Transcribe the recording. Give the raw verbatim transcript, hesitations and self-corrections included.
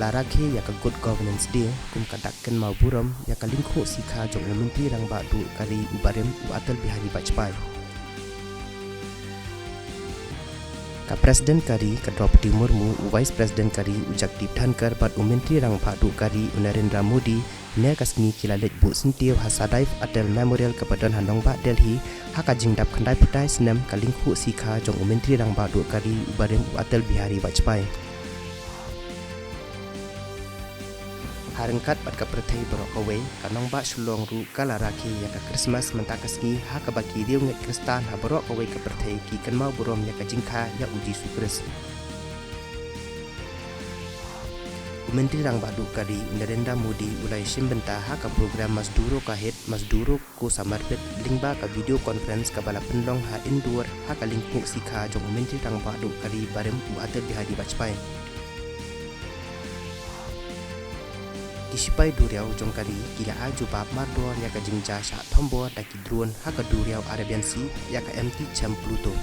la rakhe ïa ka Good Governance Day kum ka dak kynmaw burom ïa ka lyngkhuh sikha jong u Myntri Rangbah Duh ka ri u barim u Atal Bihari Vajpayee. Ka President ka ri ka Droupadi Murmu, u Vice President ka ri u Jagdeep Dhankhar bad u Myntri Rangbah Duh ka ri u Narendra Modi, ne ka sngi ki la leit buh syntiew ha Sardar Patel Memorial kaba don ha nongbah Delhi, ha ka jingdap khyndai phew phra snem ka lyngkhuh sikha jong u Myntri Rangbah Duh ka ri u barim u Atal Bihari Vajpayee. Ha ryngkat bad ka pyrthei baroh kawei, ka nongbah Shillong ruh ka la rakhe ïa ka Christmas mynta ka sngi, ha kaba ki riewngeit Khristan ha baroh kawei ka pyrthei ki kynmaw burom ïa ka jingkha ïa u Jisu Khrist. U Myntri Rangbah Duh ka ri u Narendra Modi u la ïashim bynta ha ka program Mazdooro Ka Hiit, Mazdooro Ko Samarpit lyngba ka video conference kaba la pynlong ha Indore ha ka lyngkhuh sikha jong u Myntri Rangbah Duh ka ri barim u Atal Bihari Vajpayee. Ki shipai duriaw jong ka ri ki la ai jubab mardor ïa ka jingjia shah thombor da ki drone ha ka duriaw Arabian Sea ïa ka empty ship Pluto.